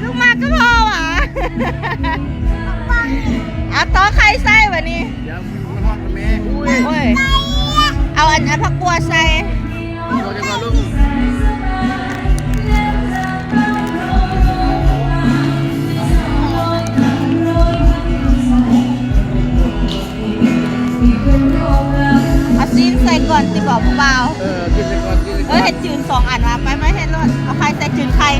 ລູກໝາກະເພາະຫວາ. ເອົາຕອກໄຂ່ໃສ່ບາດນີ້. ດຽວມັນຮອດກ່ອນແມ່. ໂອ້ຍ ເອົາອັນ ອັນຜັກບົວໃສ່. ເອົາຊີ້ນໃສ່ກ່ອນຕິ ບອກຜູ້ບ່າວ. ເອີ ຊີ້ນໃສ່ກ່ອນ ຊີ້ນໃສ່ກ່ອນ. ເອີ ເຮັດຈືນສອງອັນວ່າ ໄປໆ ເຮັດໂລດ. ເອົາໄຂ່ໃສ່ຈືນໄຂ່.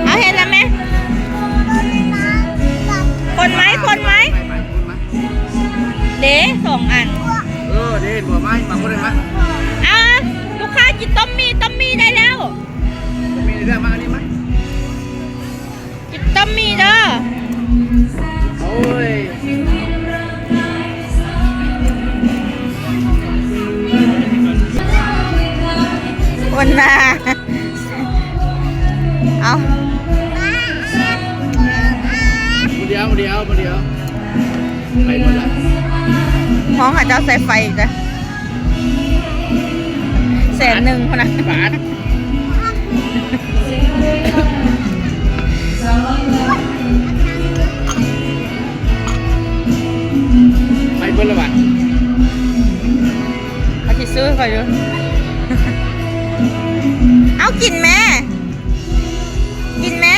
ເອົາເຮັດແລ້ວແມ່. ຄົນໄໝ ຄົນໄໝ. ເດ້ ສອງອັນ. ເອີ ເດ້ ບໍ່ໄໝ ມາຄົນໄໝ. ເອົາ ລູກຄ້າກິນຕົ້ມໝີ່ ຕົ້ມໝີ່ໄດ້ແລ້ວ. ຕົ້ມໝີ່ໄດ້ແລ້ວ ມາອັນນີ້ມາ. ກິນຕົ້ມໝີ່ເດີ. ໂອ້ຍ ຄົນໜ້າ. ເອົາ ມື້ດຽວ ມື້ດຽວ ມື້ດຽວ ໄປໝົດລະ. ຫ້ອງໃຫ້ເຈົ້າໃສ່ໄຟອີກເດີ. ແສນໜຶ່ງພຸ້ນນະ. ບາດ ໄປເບິດລະບາດ. ເອົາທິຊຊູ່ໃຫ້ຂ້ອຍດູ. ເອົາກິນແມ້. ກິນແມ້.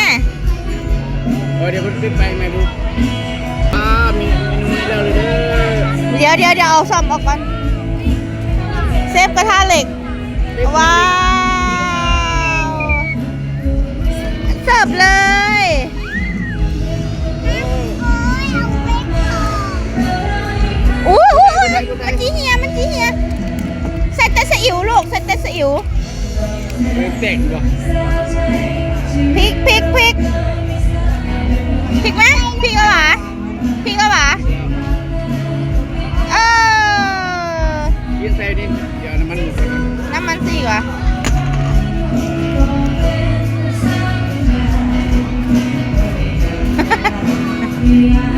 ເອີ ດຽວເພິ່ນຕິດໄຟໃໝ່ບຸ. ອ່າ ມີເມນູແລ້ວເດີ. ດຽວໆ ດຽວເອົາຊ້ອມອອກກ່ອນ. ເຊຟກະທະເຫຼັກ. ວ້າວ ເສີບເລີຍ. ໂອ້ຍ ໂອ້ຍ ມັນຊິເຫ່ຍ ມັນຊິເຫ່ຍ. ໃສ່ແຕ່ຊະອິ້ວລູກ ໃສ່ແຕ່ຊະອິ້ວ. ເອີ ແຕກຢູ່ບໍ່? ພິກ ພິກ ພິກ ພິກໄໝ? ພິກແລ້ວຫວາ? ພິກແລ້ວຫວາ? ເອີ ກິນໃສ່ນີ້ ດຽວນ້ຳມັນ ນ້ຳມັນຊິຫວາ? ເ